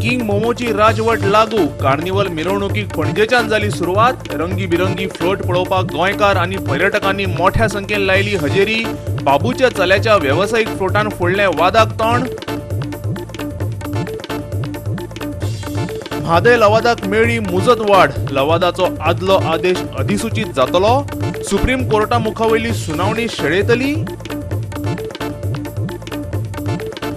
King मोमोची राजवट लागू. Carnival मिरवणुकीक पणजेच्यान जाली सुरवात. रंगीबिरंगी फ्लोट पळोवपाक गोंयकार आनी पर्यटकांनी मोठ्या संख्येन लायली हजेरी. बाबूच्या चल्याच्या वेवसायीक फ्लोटान फोडलें वादाक तोंड. म्हादय लवादाक मेळ्ळी मुजत वाड. लवादाचो आदलो आदेश अधिसूचीत जातलो. सुप्रीम कोर्टा मुखावयली सुनावणी शेळयतली.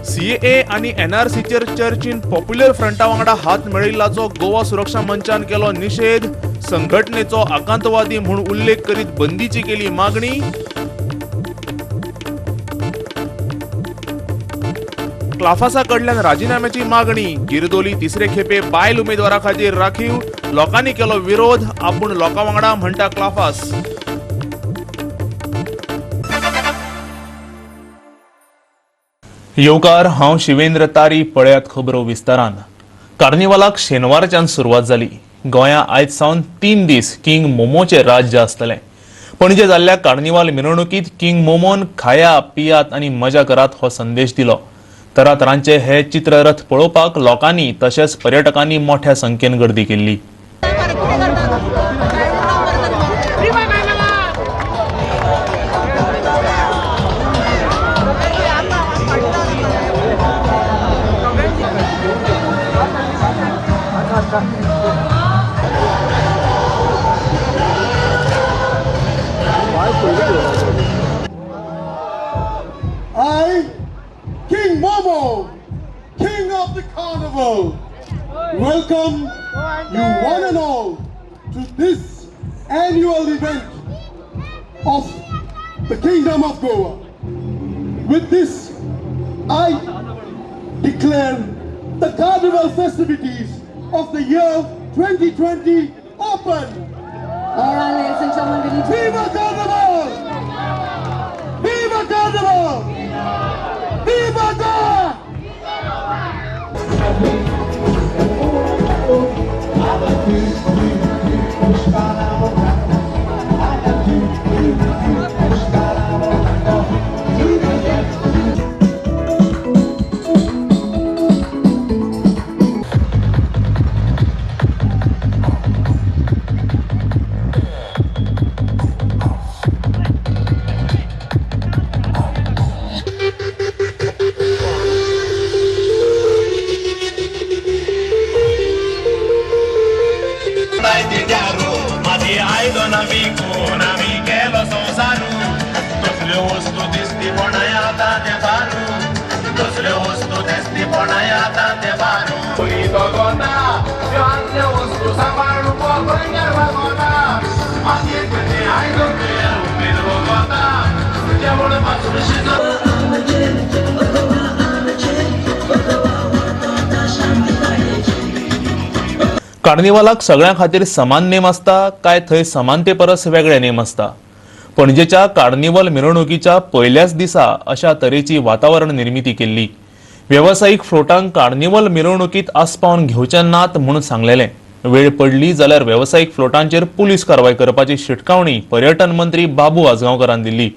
सीएए आनी एनआरसीचेर चर्चीन पॉप्युलर फ्रंटा वांगडा हात मेळिल्ल्याचो गोवा सुरक्षा मंचान केलो निशेध. संघटनेचो आकांतवादी म्हूण उल्लेख करीत बंदीची केली मागणी. क्लाफासा कडल्यान राजीनाम्याची मागणी. गिरदोली तिसरे खेपे बायल उमेदवारा खातीर राखीव. लोकांनी केलो विरोध. आपूण लोकां वांगडा म्हणटा क्लाफास. येवकार, हांव शिवेंद्र तारी. पळयात खबरो विस्तारान. कार्निवालाक शेनवारच्यान सुरवात जाली. गोंया आयज सावन 3 दीस किंग मोमोचें राज्य आसतलें. पणजे जाल्ल्या कार्निवाल मिरवणुकीत किंग मोमोन खाया पियात आनी मजा करात हो संदेश दिलो. तरातरांचे हे चित्ररथ पळोवपाक लोकांनी तशेंच पर्यटकांनी मोठ्या संख्येन गर्दी केल्ली. I, King Momo, King of the Carnival, welcome you one and all to this annual event of the Kingdom of Goa. With this, I declare the Carnival festivities of the year 2020 open. All right, ladies and gentlemen, we need to... Viva Carnival! Viva Carnival! Viva Goa! कार्निवालाक सगळ्यां खातीर समान नेम आसता काय थंय समानते परस वेगळे नेम आसता? पणजेच्या कार्निवल मिरवणुकीच्या पयल्याच दिसा अशा तरेची वातावरण निर्मिती केल्ली. वेवसायीक फ्लोटांक कार्निवल मिरवणुकीत आस्पावन घेवचे नात म्हूण सांगलेलें. वेळ पडली जाल्यार वेवसायीक फ्लोटांचेर पुलीस कारवाय करपाची शिटकावणी पर्यटन मंत्री बाबू आजगांवकारान दिल्ली.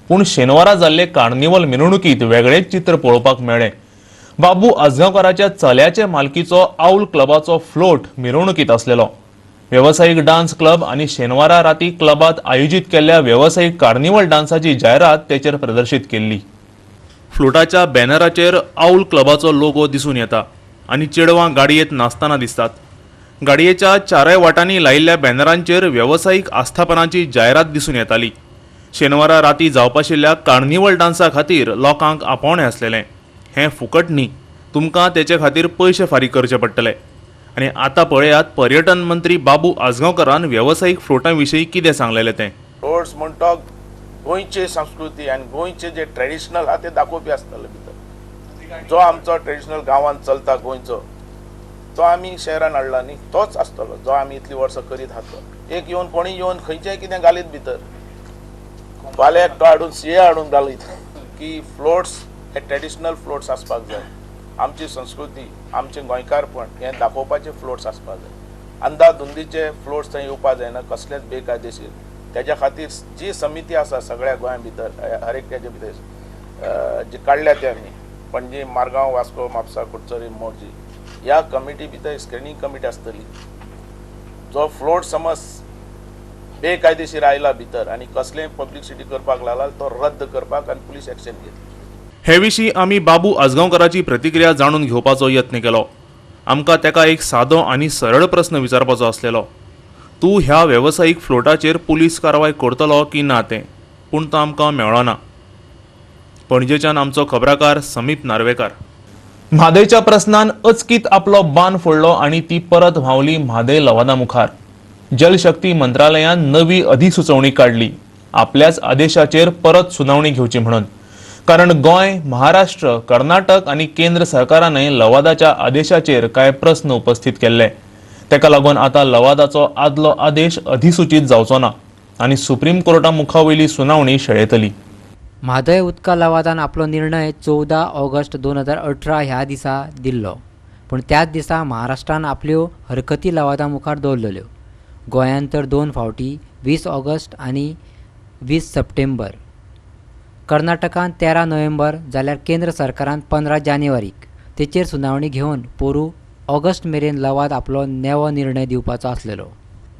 पूण शेनवारा जाल्ले कार्निवल मिरवणुकीत वेगळेच चित्र पळोवपाक मेळ्ळें. बाबू आजगांवकाराच्या चल्याचे मालकीचो आउल क्लबाचो फ्लोट मिरवणुकीत आसलेलो. वेवसायीक डान्स क्लब आनी शेनवारा राती क्लबात आयोजीत केल्ल्या वेवसायीक कार्निवल डान्साची जायरात तेचेर प्रदर्शीत केल्ली. फ्लोटाच्या बॅनराचेर आउल क्लबाचो लोगो दिसून येता आनी चेडवां गाडयेंत नाचतना दिसतात. गाडयेच्या चारय वाटांनी लायिल्ल्या बॅनरांचेर वेवसायीक आस्थापनाची जायरात दिसून येताली. शेनवारा राती जावपाशिल्ल्या कार्निवल डान्सा खातीर लोकांक आपोवणें आसलेलें. हें फुकट न्ही, तुमकां तेचे खातीर पयशे फारीक करचे पडटले. आनी आतां पळयात पर्यटन मंत्री बाबू आजगांवकारान वेवसायीक फ्लोटां विशीं कितें सांगलेलें तें. फ्लोट्स म्हणटा गोंयची संस्कृती आनी गोंयचे जे ट्रेडिशनल आहा ते दाखोवपी आसतले भितर. जो आमचो ट्रेडिशनल गांवांत चलता गोंयचो तो आमी शहरान हाडला न्ही, तोच आसतलो जो आमी इतलीं वर्सां करीत आहा तो. एक येवन कोणीय येवन खंयचेंय कितें घालीत भितर, फाल्यां एकटो हाडून सीए हाडून घालीत की फ्लोट्स हे ट्रेडिशनल फ्लोट्स आसपाक जाय. आमची संस्कृती, आमचें गोंयकारपण हें दाखोवपाचे फ्लोट्स आसपाक जाय. अंदाधुंदीचे फ्लोट्स थंय येवपाक जायना कसलेच बेकायदेशीर. तेज्या खातीर जी समिती आसा सगळ्या गोंया भितर हर एकट्याच्या भितर जी काडल्या ते आमी पणजी, मारगांव, वास्को, म्हापसा, कुडचरी, मोरजी ह्या कमिटी भितर स्क्रिनींग कमिटी आसतली. जो फ्लोट समज बेकायदेशीर आयला भितर आनी कसलें पब्लिसिटी करपाक लागला तो रद्द करपाक आनी पुलीस एक्शन घेतली. हे विशीं आमी बाबू आजगांवकाराची प्रतिक्रिया जाणून घेवपाचो यत्न केलो. आमकां तेका एक सादो आनी सरळ प्रस्न विचारपाचो आसलेलो, तूं ह्या वेवसायीक फ्लोटाचेर पुलीस कारवाय करतलो की ना तें, पूण तो आमकां मेळ्ळो ना. पणजेच्यान आमचो खबराकार समीप नार्वेकार. म्हादयच्या प्रस्नान अचकीत आपलो बांद फोडलो आनी ती परत व्हांवली म्हादय लवादा मुखार. जलशक्ती मंत्रालयान नवी अधिसुचोवणी काडली, आपल्याच आदेशाचेर परत सुनावणी घेवची म्हणून, कारण गोंय, महाराष्ट्र, कर्नाटक आनी केंद्र सरकारानय लवादाच्या आदेशाचेर कांय प्रस्न उपस्थित केल्ले. तेका लागून आतां लवादाचो आदलो आदेश अधिसूचीत जावचो ना आनी सुप्रीम कोर्टा मुखा वयली सुनावणी शेळयतली. म्हादय उदका लवादान आपलो निर्णय 14 ऑगस्ट 2018 ह्या दिसा दिल्लो, पूण त्याच दिसा महाराष्ट्रान आपल्यो हरकती लवादा मुखार दवरलेल्यो. गोंयान तर 2 फावटी 20 ऑगस्ट आनी 20 सप्टेंबर, कर्नाटकान 13 नोव्हेंबर जाल्यार केंद्र सरकारान 15 जानेवारीक तेचेर सुनावणी घेवन पोरू ऑगस्ट मेरेन लवाद आपलो नवो निर्णय दिवपाचो आसलेलो,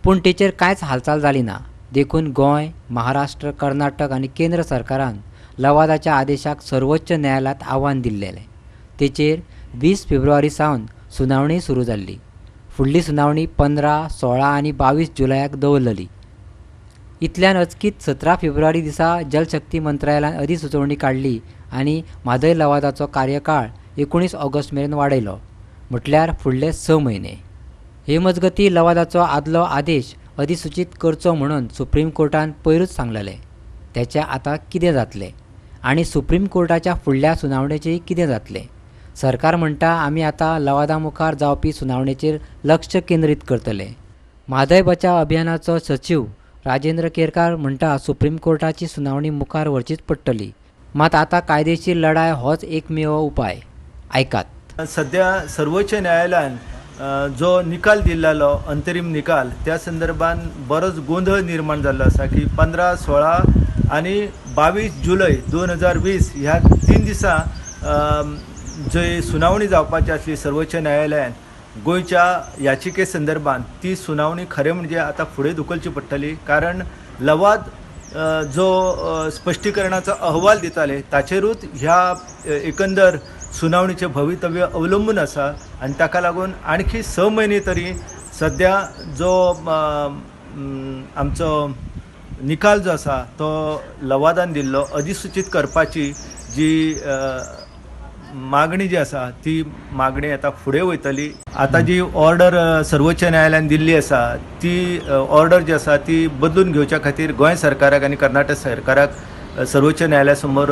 पूण तेचेर कांयच हालचाल जाली ना. देखून गोंय, महाराष्ट्र, कर्नाटक आनी केंद्र सरकारान लवादाच्या आदेशाक सर्वोच्च न्यायालयांत आव्हान दिल्लेलें. तेचेर 20 फेब्रुवारी सावन सुनावणी सुरू जाल्ली. फुडली सुनावणी 15, 16 आनी 22 जुलयाक दवरलेली. इतल्यान अचकीत 17 फेब्रुवारी दिसा जलशक्ती मंत्रालयान अधिसुचोवणी काडली आनी म्हादय लवादाचो कार्यकाळ 19 ऑगस्ट मेरेन वाडयलो, म्हटल्यार फुडले 6 म्हयने. हे मजगती लवादाचो आदलो आदेश अधिसूचीत करचो म्हणून सुप्रीम कोर्टान पयरूच सांगलेलें. तेचें आतां कितें जातलें आनी सुप्रीम कोर्टाच्या फुडल्या सुनावणेचें कितें जातलें? सरकार म्हणटा आमी आतां लवादा मुखार जावपी सुनावणेचेर लक्ष केंद्रीत करतले. म्हादय बचाव अभियानाचो सचीव राजेंद्र केरकार म्हणटा सुप्रीम कोर्टाची सुनावणी मुखार व्हरचीच पडटली, मात आतां कायदेशीर लढाय होच एकमेव उपाय. आयकात. सध्या सर्वोच्च न्यायालयान जो निकाल दिल्लो अंतरीम निकाल त्या संदर्भान बरोच गोंदळ निर्माण जाल्लो आसा की 15, 16 आनी 22 जुलय 2020 ह्या 3 दिसा जे सुनावणी जावपाची आसली सर्वोच्च न्यायालयान गोंयच्या याचिके संदर्भान, ती सुनावणी खरें म्हणजे आतां फुडें धुकलची पडटली. कारण लवाद जो स्पश्टीकरणाचो अहवाल दिताले ताचेरूच ह्या एकंदर सुनावणीचें भवितव्य अवलंबून आसा आनी ताका लागून आणखी 6 म्हयने तरी सद्या जो आमचो निकाल जो आसा तो लवादान दिल्लो अधिसूचीत करपाची जी मागणी जी आसा ती मागणी आतां फुडें वयतली. आतां जी ऑर्डर सर्वोच्च न्यायालयान दिल्ली आसा ती ऑर्डर जी आसा ती बदलून घेवच्या खातीर गोंय सरकाराक आनी कर्नाटक सरकाराक सर्वोच्च न्यायालया समोर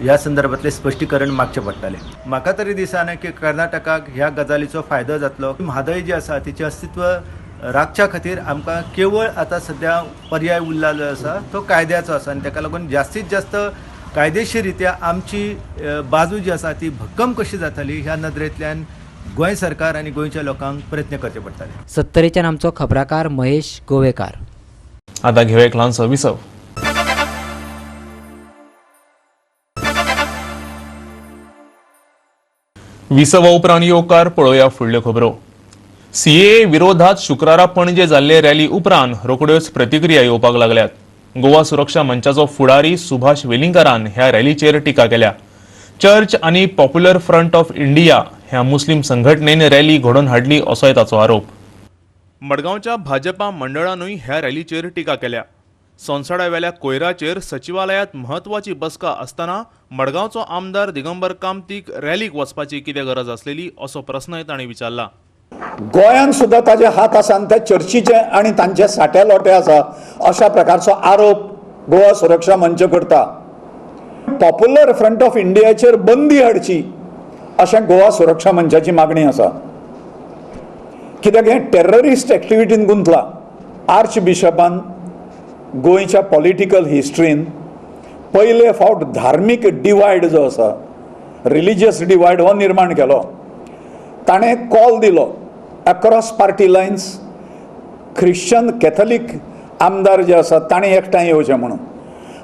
ह्या संदर्भातलें स्पश्टीकरण मागचें पडटलें. म्हाका तरी दिसना की कर्नाटकाक ह्या गजालीचो फायदो जातलो. म्हादय जी आसा तिचें अस्तित्व राखच्या खातीर आमकां केवळ आतां सद्या पर्याय उरला जो आसा तो कायद्याचो आसा आनी ताका लागून जास्तीत जास्त कायदेशीर रित्या आमची बाजू जी आसा ती भक्कम कशी जातली ह्या नदरेंतल्यान गोंय सरकार आनी गोंयच्या लोकांक प्रयत्न करचे पडटले. सत्तरेच्यान आमचो खबराकार महेश गोवेकार. आतां घेवया एक ल्हानसो विसव. विसवा उपरांत येवकार पळोवया फुडल्यो खबरो. सीएए विरोधात शुक्रारा पणजे जाल्ले रॅली उपरांत रोखड्योच प्रतिक्रिया येवपाक लागल्यात. गोवा सुरक्षा मंचाचो फुडारी सुभाष वेलिंगकारान ह्या रॅलीचेर टिका केल्या. चर्च आनी पॉप्युलर फ्रंट ऑफ इंडिया ह्या मुस्लीम संघटनेन रॅली घडोवन हाडली असोय ताचो आरोप. मडगांवच्या भाजपा मंडळानूय ह्या रॅलीचेर टिका केल्या. सोनसड्यावेल्या कोयराचेर सचिवालयांत म्हत्वाची बसका आसतना मडगांवचो आमदार दिगंबर कामतीक रॅलीक वचपाची कितें गरज आसलेली असो प्रस्नय तांणी विचारला. गोंयांत सुद्दां ताजे हात आसा आनी त्या चर्चीचे आनी तांचे साठे लोटे आसा अशा प्रकारचो आरोप गोवा सुरक्षा मंच करता. पॉप्युलर फ्रंट ऑफ इंडियाचेर बंदी हाडची अशें गोवा सुरक्षा मंचाची मागणी आसा. कित्याक हें टेररिस्ट एक्टिविटीन गुंतला. आर्च बिशपान गोंयच्या पॉलिटिकल हिस्ट्रीन पयले फावट धार्मीक डिवायड जो आसा, रिलिजियस डिवायड हो निर्माण केलो. ताणें कॉल दिलो across party lines Christian Catholic आमदार जे आसात ताणें एकठांय येवचें म्हणून,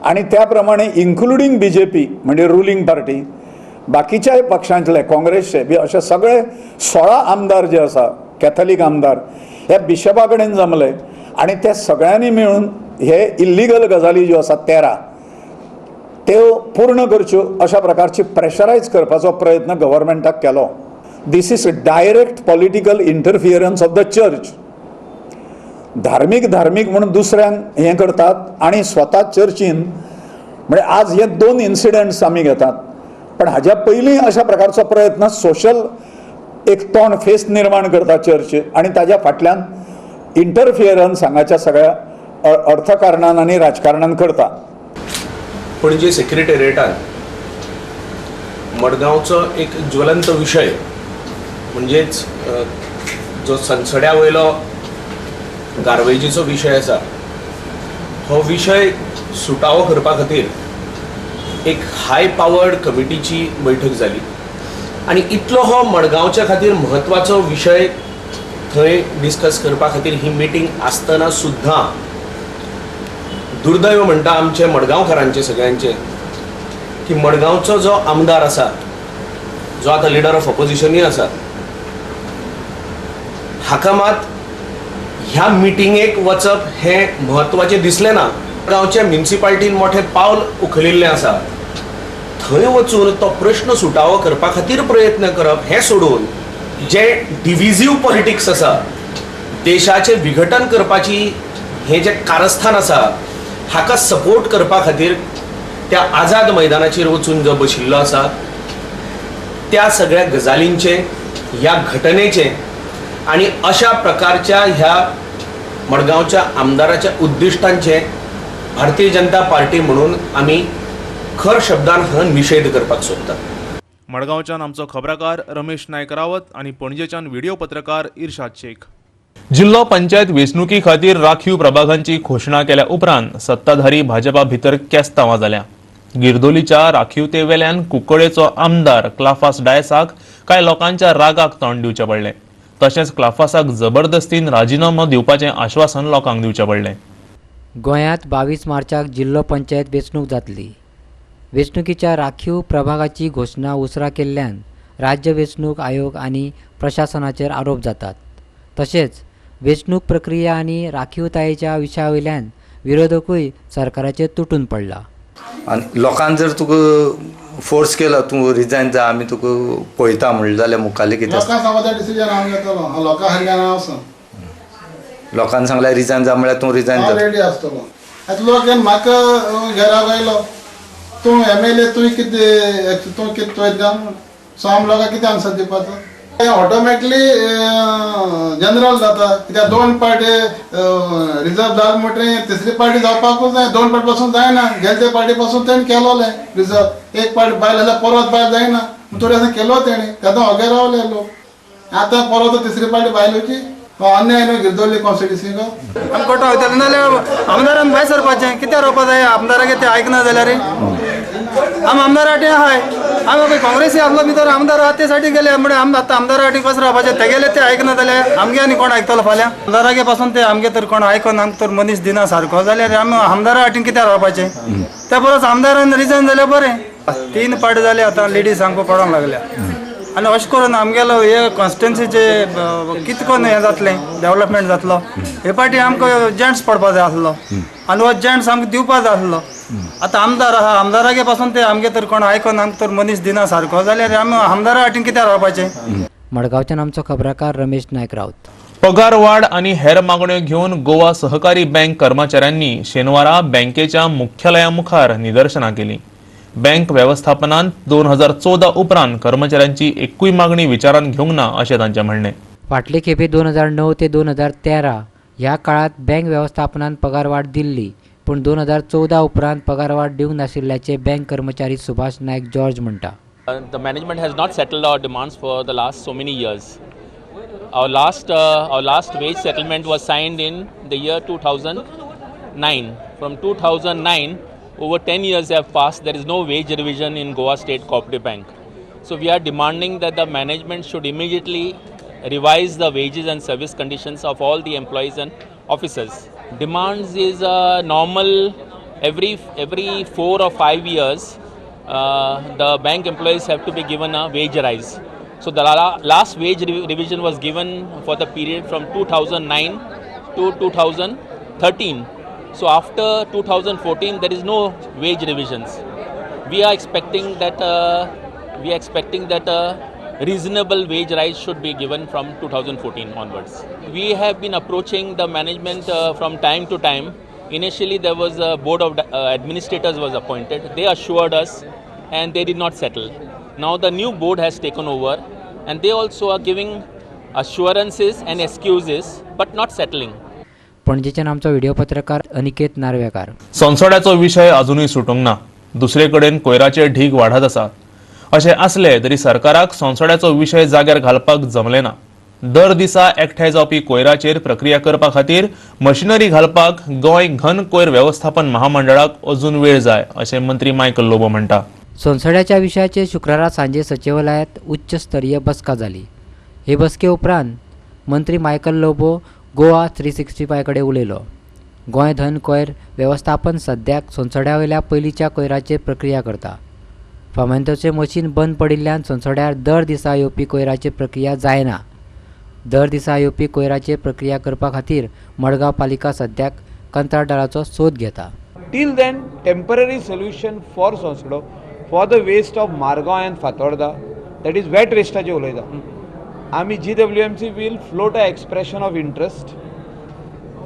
आनी त्या प्रमाणे इन्क्लुडींग बी जे पी म्हणजे रुलींग पार्टी बाकीच्याय पक्षांतले काँग्रेसचे बी अशे सगळे 16 आमदार जे आसा कॅथलिक आमदार हे बिशपा कडेन जमले आनी ते सगळ्यांनी मेळून हे इल्लिगल गजाली ज्यो आसा 13 त्यो पूर्ण करच्यो अशा प्रकारची प्रेशरायज करपाचो प्रयत्न गव्हर्मेंटाक केलो. This is direct political interference of the church. धार्मीक धार्मीक म्हणून दुसऱ्यांक हें करतात आनी स्वता चर्चीन म्हणजे आज हे 2 इन्सिडंट्स आमी घेतात, पण हाज्या पयलीं अशा प्रकारचो प्रयत्न सोशल एक तोंड फेस निर्माण करता चर्च आनी ताज्या फाटल्यान इंटरफियरन्स हांगाच्या सगळ्या अर्थकारणान आनी राजकारणान करता. पणजे सेक्रेटेरिएटान मडगांवचो एक ज्वलंत विशय म्हणजेच जो सनसड्या वयलो गार्बेजीचो विशय आसा हो विशय सुटावो करपा खातीर एक हाय पावर्ड कमिटीची बैठक जाली आनी इतलो हो मडगांवच्या खातीर म्हत्वाचो विशय थंय डिस्कस करपा खातीर ही मिटींग आसतना सुद्दां दुर्दैव म्हणटा आमचे मडगांवकारांचे सगळ्यांचे की मडगांवचो जो आमदार आसा जो आतां लिडर ऑफ ऑपोजिशनूय आसा हाका मात ह्या मिटिंगेक वचप हें म्हत्वाचें दिसलें ना. गांवच्या म्युनिसिपालिटीन मोठें पावल उखलिल्लें आसा थंय वचून तो प्रश्न सुटावो करपा खातीर प्रयत्न करप हें सोडून जे डिविजीव पॉलिटिक्स आसा देशाचें विघटन करपाची हें जें कारस्थान आसा हाका सपोर्ट करपा खातीर त्या आझाद मैदानाचेर वचून जो बशिल्लो आसा त्या सगळ्या गजालींचें ह्या घटनेचें आनी अशा प्रकारच्या ह्या मडगांवच्या आमदाराच्या उद्दिश्टांचें भारतीय जनता पार्टी म्हणून आमी खर शब्दान हांगा निशेध करपाक सोदतात. मडगांवच्यान आमचो खबराकार रमेश नायक रावत आनी पणजेच्यान व्हिडिओ पत्रकार इर्शाद शेख. जिल्लो पंचायत वेंचणुकी खातीर राखीव प्रभागांची घोशणा केल्या उपरांत सत्ताधारी भाजपा भितर केस्तांवां जाल्या. गिरदोलीच्या राखीवते वेल्यान कुंकळेचो आमदार क्लाफास डायसाक कांय लोकांच्या रागाक तोंड दिवचें पडलें. तशेंच क्लाफासाक जबरदस्तीन राजिनामो दिवपाचें आश्वासन लोकांक दिवचें पडलें. गोंयांत 22 मार्चाक जिल्लो पंचायत वेंचणूक जातली. वेंचणुकीच्या राखीव प्रभागाची घोशणा उसरां केल्ल्यान राज्य वेंचणूक आयोग आनी प्रशासनाचेर आरोप जातात. तशेंच वेंचणूक प्रक्रिया आनी राखीवतायेच्या विशया वयल्यान विरोधकूय सरकाराचेर तुटून पडला. आनी लोकान जर तुका फोर्स केलो तूं रिजायन जा आमी तुका पळयता म्हणलें जाल्यार मुखाल्लें कितें लोकांक सांगता डिसिजन हांव घेतलो लोकां हरल्यान हांव वचून लोकांनी सांगल्यार रिजायन जा म्हळ्यार तूं रिजायन जा रेडी आसतलो. आतां लोक म्हाका घरा आयलो तूं एमएलए तुवें कितें तूं कितें चोयता सो आम लोकांक कितें आन्सर दिवपाचो ऑटोमॅटिकली जनरल जाता कित्याक 2 पार्टी रिजर्व जाल म्हणटकीर तिसरी पार्टी जावपाकूच जाय. 2 पार्टी पासून जायना गेले ते पार्टी पासून तेणें केलोलें रिजर्व एक पार्टी बायल जाल्यार परत बायल जायना थोडे असं केलो तेणें तेन्ना वगैरे रावले लोक आतां परत तिसरी पार्टी बायलोची अन्याय न्हू गिरदोली कॉन्स्टिट्युन्सीक. आमी कोटा वयतले नाजाल्यार आमदारान भायर सरपाचें कित्याक रावपा जाय आमदाराक तें आयकना जाल्यार आमी आमदारा फाटी आहाय आमी काँग्रेसी आसलो भितर आमदार आहा ते साठी गेले म्हणजे आम आतां आमदारा फाटी कसो रावपाचें तेगेले ते आयकना जाल्यार आमगे आनी कोण आयकतलो फाल्यां आमदारागे पासून ते आमगे तर कोण आयकना आमकां तर मनीस दिना सारको जाल्यार आमी आमदारा फाटीन कित्याक रावपाचें त्या परस आमदारान रिजायन जाल्यार बरें. 3 पार्टी जाले आतां लेडीज आमकां पडोंक लागल्या आनी अशें करून आमगेलो हे कॉन्स्टिट्युन्सीचे कितें करून हें जातलें डेवलपमेंट जातलो हे पाटी आमकां जेंट्स पडपा जाय आसलो आनी हो जेंट्स आमकां दिवपा जाय आसलो. आतां आमदार आहा आमदारागे पासून ते आमगे तर कोण आयकना आमकां तर मनीस दिना सारको जाल्यार आमी आमदारा फाटीन कित्याक रावपाचें. मडगांवच्यान आमचो खबराकार रमेश नायक रावत. पगार वाड आनी हेर मागण्यो घेवन गोवा सहकारी बँक कर्मचाऱ्यांनी शेनवारा बँकेच्या मुख्यालया मुखार निदर्शनां केलीं. बँक वेवस्थापनान 2014 उपरांत कर्मचाऱ्यांची एकूय मागणी विचारांत घेवंक ना अशें तांचें म्हणणें. फाटले खेपे 2009 ते 2013 ह्या काळांत बँक वेवस्थापनान पगारवाड दिल्ली पूण 2014 उपरांत पगारवाड दिवंक नाशिल्ल्याचें बँक कर्मचारी सुभाष नायक जॉर्ज म्हणटा. The management has not settled our demands for the last so many years. Our last wage settlement was signed in the year 2009. From 2009, over 10 years have passed. There is no wage revision in Goa State Cooperative Bank. So we are demanding that the management should immediately revise the wages and service conditions of all the employees and officers. Demands is a normal every 4 or 5 years. the bank employees have to be given a wage rise. So the last wage revision was given for the period from 2009 to 2013. So after 2014 there is no wage revisions. We are expecting that a reasonable wage rise should be given from 2014 onwards. We have been approaching the management from time to time. Initially there was a board of administrators was appointed. They assured us and they did not settle. Now the new board has taken over and they also are giving assurances and excuses but not settling. पणजेच्यान आमचो video पत्रकार अनिकेत नार्वेकार. सोनसोड्याचो विशय अजुनूय सुटूंक ना. दुसरे कडेन कोयराचे ढीग वाडत आसात. अशें आसलें तरी सरकाराक सोनसोड्याचो विशय जाग्यार घालपाक जमलें ना. दर दिसा एकठांय जावपी कोयराचेर प्रक्रिया करपा खातीर मशिनरी घालपाक गोंय घन कोयर वेवस्थापन महामंडळाक अजून वेळ जाय अशें मंत्री मायकल लोबो म्हणटा. सोनसड्याच्या विशयाचेर शुक्रारा सांजे सचिवालयांत उच्च स्तरीय बसका जाली. हे बसके उपरांत मंत्री मायकल लोबो गोवा 365 कडेन उलयलो. गोंय धन कोयर वेवस्थापन सद्याक सोनसड्या वयल्या पयलींच्या कोयराचेर प्रक्रिया करता. फोमेंतोचें मशीन बंद पडिल्ल्यान सोनसड्यार दर दिसा येवपी कोयराचेर प्रक्रिया जायना. दर दिसा येवपी कोयराचेर प्रक्रिया करपा खातीर मडगांव पालिका सद्याक कंत्राटदाराचो सोद घेता. Till then temporary solution for Sonsodo for the waste of Margao and Fatorda, that is wet वेस्टाचे उलयता. आमी GWMC will float a expression of interest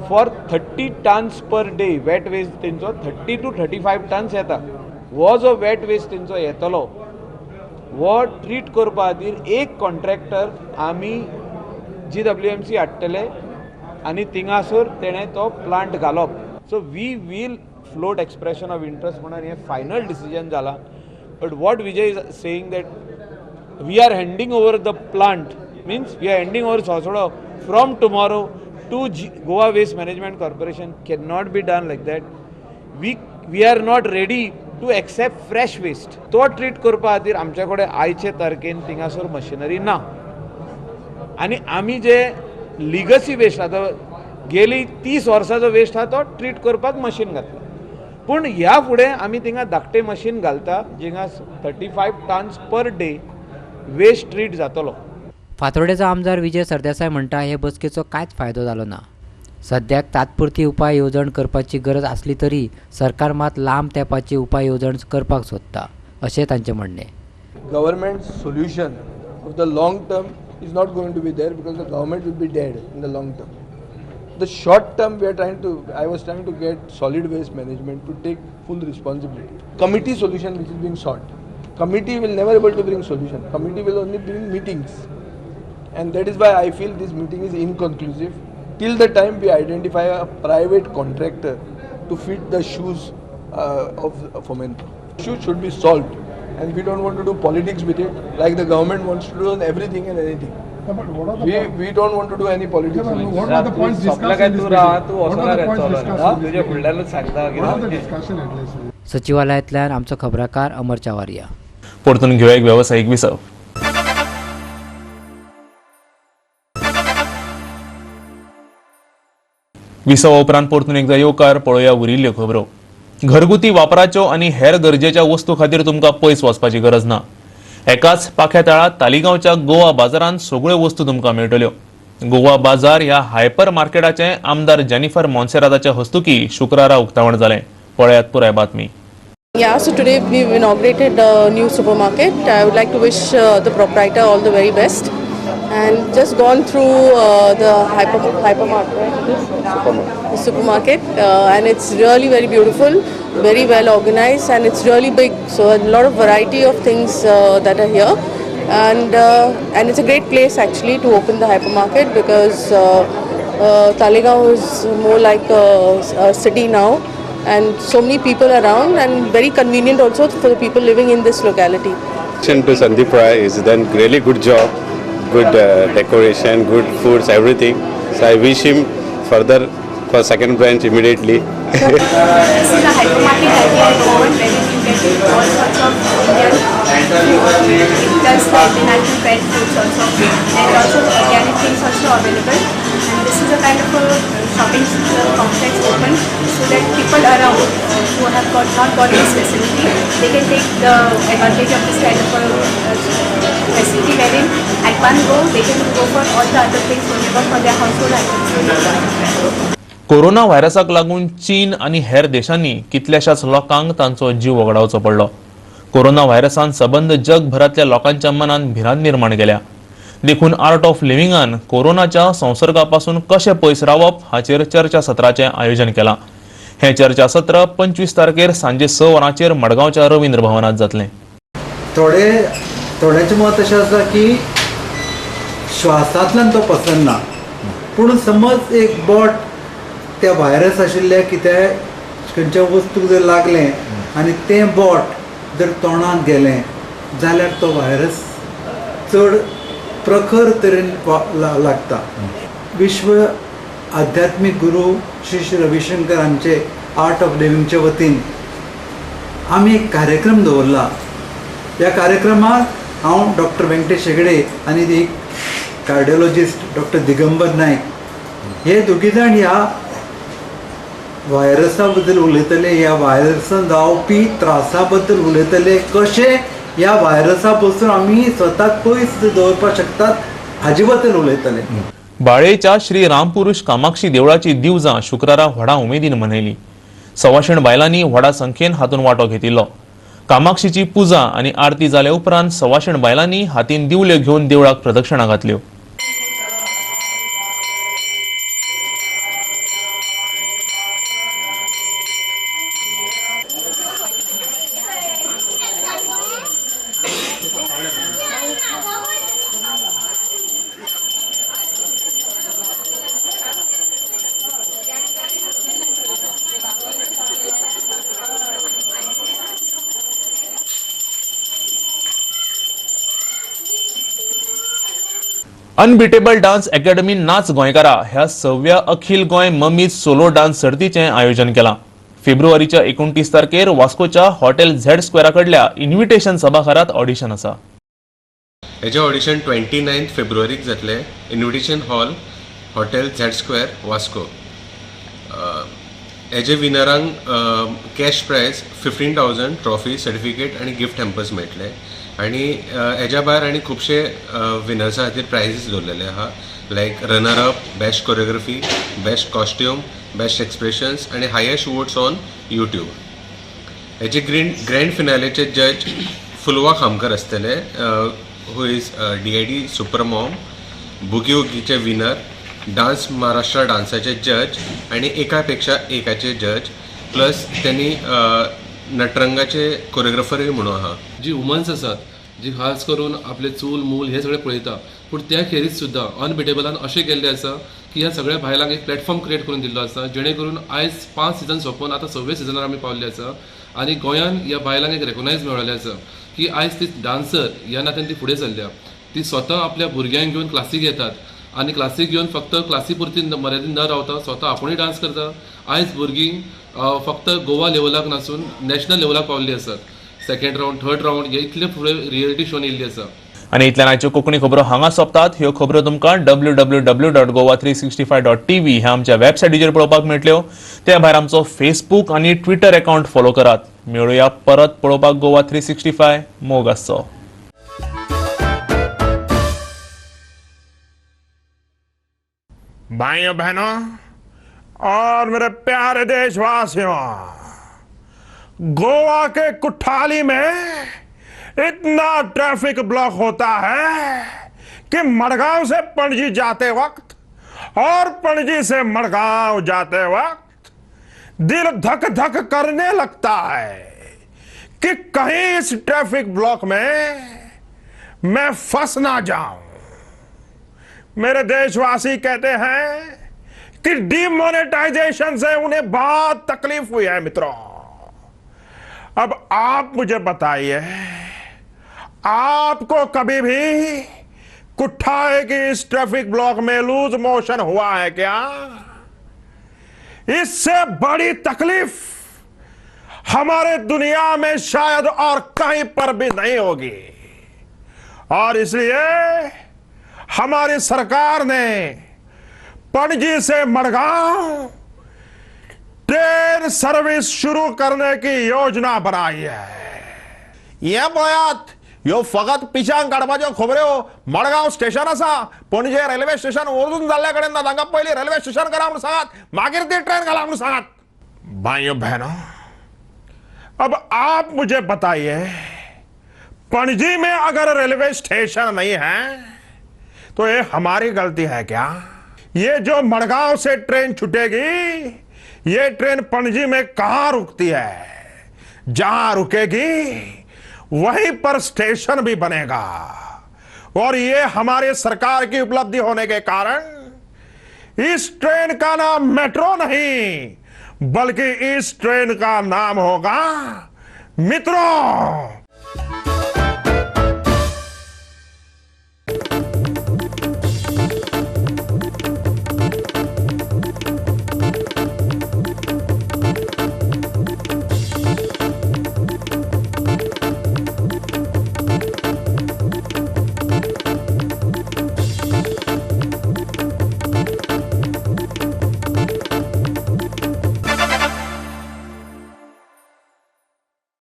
for 30 tons per day wet waste. तेंचो 30 to 35 tons येता. हो जो wet waste तेंचो येतलो हो treat करपा खातीर एक कॉन्ट्रॅक्टर आमी GWMC हाडटले आनी थिंगासर तेणें तो प्लांट घालप. So we will float expression of interest म्हणून हें फायनल डिसिजन जालां. But what Vijay is saying that we are handing over the plant, means we are handing over Sonsodo from tomorrow to Goa Waste Management Corporation can not be done like that. We are not ready to accept fresh waste. तो treat करपा खातीर आमचे कडेन आयचे तारखेन थिंगासर machinery ना. आनी आमी जे legacy waste आतां गेली 30 वर्सांचो वेस्ट आहा तो ट्रीट करपाक मशीन घातला. पूण ह्या फुडें आमी थिंगा धाकटें मशीन घालता जिंगा 35 tons per day waste treat जातलो. फातोर्डेचो आमदार विजय सरदेसाय म्हणटा हे बसकेचो कांयच फायदो जालो ना. सद्याक तात्पुरती उपाय येवजण करपाची गरज आसली तरी सरकार मात लांब तेंपाची उपाय येवजण करपाक सोदता अशें तांचें म्हणणें. Government solution of the long term is not going to be there because the government will be dead in the long term. The short term we are trying to, I was trying to get solid waste management to take full responsibility. Committee solution which is being sought. Committee will never able to bring solution. Committee will only bring meetings. And that is why I feel this meeting is inconclusive. Till the time we identify a private contractor to fit the shoes of Fomento. Issue should be solved. And we don't want to do politics with it, like the government wants to do on everything and anything. No, but what are the we don't want to do any politics. No, but what are the points discussed in this meeting? What are the points discussed in this meeting? What are the discussion at least? सचिवालयांतल्यान आमचो खबराकार अमर चावारिया. परतून घेवया एक वेवसायीक विसव. विसवा उपरांत परतून एकदा येवकार. पळोवया उरिल्ल्यो खबरो. घरगुती वापराच्यो आनी हेर गरजेच्या वस्तू खातीर तुमकां पयस वचपाची गरज ना. एकाच पाख्या तळा तालिगांवच्या गोवा बाजारांत सगळ्यो वस्तू तुमकां मेळटल्यो. गोवा बाजार ह्या हायपर मार्केटाचें आमदार जेनिफर मोन्सेराताच्या हस्तुकी शुक्रारा उक्तावण जालें. पळयात पुराय बातमी. Yeah, so today we've inaugurated a new supermarket. I would like to wish the proprietor all the very best. And just gone through the hypermarket, the supermarket, and it's really very beautiful, very well organized, and it's really big. So a lot of variety of things that are here, and it's a great place actually to open the hypermarket because Talegaon is more like a city now, and so many people around, and very convenient also for the people living in this locality. To Sandeep Rai is done really good job. Good decoration, good foods, everything. So I wish him further for second branch immediately. This is a hypermarket that we have opened where you get all sorts of Indian food, plus the international pet foods also, and also organic things also available. And this is a kind of a shopping complex open so that people around who have not got this facility, they can take the advantage of this kind of a facility wherein at one go they can go for all the other things whatever for their household items they require. Corona व्हायरसाक लागून चीन आनी हेर देशांनी कितल्याशाच लोकांक तांचो जीव वगडावचो पडलो. कोरोना व्हायरसान सबंद जगभरांतल्या लोकांच्या मनान भिरांत निर्माण केल्या. देखून आर्ट ऑफ लिव्हिंगान कोरोनाच्या संसर्गापासून कशें पयस रावप हाचेर चर्चा सत्राचें आयोजन केलां. हें चर्चा सत्र 25 तारखेर सांजे 6 वरांचेर मडगांवच्या रवींद्र भवनांत जातलें. थोड्यांचें मत अशें आसा की श्वासांतल्यान तो पसरना, पूण समज एक बोट त्या व्हायरस आशिल्ल्या कित्याय खंयच्या वस्तूक जर लागलें आनी तें बोट जर तोंडांत गेलें जाल्यार तो व्हायरस चड प्रखर तरेन लागता. विश्व आध्यात्मीक गुरू श्री श्री रविशंकर हांचे आर्ट ऑफ लिव्हिंगचे वतीन आमी एक कार्यक्रम दवरला. ह्या कार्यक्रमाक हांव डॉक्टर वेंकटेश हेगडे आनी एक कार्डियोलॉजिस्ट डॉक्टर दिगंबर नायक हे दोगी जाण ह्या व्हायरसा बद्दल उलयतले, ह्या व्हायरसान जावपी त्रासा बद्दल उलयतले, कशें ह्या व्हायरसा पासून आमी स्वताक पयस दवरपाक शकतात हाजे बद्दल उलयतले. बाळेच्या श्री रामपुरुष कामाक्षी देवळाची दिवजां शुक्रारा व्हडा उमेदीन मनयली. सवाशीण बायलांनी व्हडा संख्येन हातून वांटो घेतिल्लो. कामाक्षीची पुजा आनी आरती जाल्या उपरांत सवाशीण बायलांनी हातीन दिवल्यो घेवन देवळाक प्रदक्षिणा घातल्यो. अनबिटेबल डान्स अकॅडमी नाच गोंयकारा ह्या 6व्या अखिल गोंय मम्मीज सोलो डान्स सर्तीचें आयोजन केलां. फेब्रुवारीच्या 29 तारखेर वास्कोच्या हॉटेल झेड स्क्वेरा कडल्या इन्व्हिटेशन सभाघरात ऑडिशन आसा. हेजें ऑडिशन 29 फेब्रुवारीक जातलें. Invitation hall, hotel Z square, Vasco. हेजे विनरांक कॅश प्रायज 15,000, ट्रॉफी, सर्टिफिकेट आनी गिफ्ट हॅम्पर्स मेळटले. आनी हेज्या भायर आनी खुबशे विनर्सा खातीर प्रायजीस दवरलेले आहा, like runner up, best choreography, best costume, best expressions आनी हायेस्ट वोट्स ऑन यूट्यूब. हेजे ग्रँड फिनालेचे जज फुलवा खामकर आसतले, who is DID super mom, boogie वुगीचे winner, dance Maharashtra डान्साचे जज आनी एका पेक्षा एकाचे जज, प्लस त्यांनी नटरंगाचे कोरियोग्राफरूय म्हणून आहा. जी वुमन्स आसात जी खास करून आपले चूल मूल हे सगळे पळयता, पूण त्या खेरीत सुद्दां अनबिटेबलान अशें केल्लें आसा की ह्या सगळ्या बायलांक एक प्लॅटफॉर्म क्रिएट करून दिल्लो आसा, जेणे करून आयज 5 सिजन सोंपून आतां 6व्या सिजनार आमी पावल्ले आसा आनी गोंयान ह्या बायलांक एक रेकोगनायज मेळिल्लें आसा की आयज ती डान्सर ह्या नात्यान ती फुडें सरल्या. ती स्वता आपल्या भुरग्यांक घेवन क्लासीक येतात आनी क्लासीक घेवन फक्त क्लासी पुरती मर्यादीत न रावता स्वता आपुणूय डान्स करता. आयज भुरगीं फक्त गोवा लेवलाक नासून नॅशनल लेवलाक पावल्ली आसात. सेकंड रावंड, थर्ड रावंड हे इतले फुडें रियलिटी शोन येयल्ली आसा. आनी इतल्यान आयच्यो कोंकणी खबरो हांगा सोंपतात. ह्यो खबरो तुमकां www.goa365.tv ह्या आमच्या वेबसायटीचेर पळोवपाक मेळटल्यो. त्या भायर आमचो फेसबूक आनी ट्विटर अकाउंट फॉलो करात. मेळुया परत पळोवपाक गोवा 365. मोग आसचो. भाइयों बहनों और मेरे प्यारे देशवासियों, गोवा के कुठाली में इतना ट्रैफिक ब्लॉक होता है कि मडगांव से पणजी जाते वक्त और पणजी से मडगांव जाते वक्त दिल धक धक करने लगता है कि कहीं इस ट्रैफिक ब्लॉक में मैं फंस ना जाऊं। मेरे देशवासी कहते हैं कि डिमोनेटाइजेशन से उन्हें बहुत तकलीफ हुई है। मित्रों, अब आप मुझे बताइए, आपको कभी भी कुठाए की इस ट्रैफिक ब्लॉक में लूज मोशन हुआ है क्या? इससे बड़ी तकलीफ हमारे दुनिया में शायद और कहीं पर भी नहीं होगी। और इसलिए हमारी सरकार ने पणजी से मडगांव ट्रेन सर्विस शुरू करने की योजना बनाई है। हे पळयात, ह्यो फकत पिशांक काडपाच्यो खबऱ्यो। मडगांव स्टेशन आसा, पणजे रेल्वे स्टेशन अजून जाल्ल्या कडेन ना। तांकां पयलीं रेल्वे स्टेशन करा म्हणून सांगात, मागीर ती ट्रेन घाला म्हणून सांगात। भाइयों बहनों, अब आप मुझे बताइए, पणजी में अगर रेलवे स्टेशन नहीं है तो ये हमारी गलती है क्या? ये जो मडगांव से ट्रेन छूटेगी, ये ट्रेन पणजी में कहां रुकती है? जहां रुकेगी वहीं पर स्टेशन भी बनेगा। और ये हमारे सरकार की उपलब्धि होने के कारण इस ट्रेन का नाम मेट्रो नहीं, बल्कि इस ट्रेन का नाम होगा मित्रों।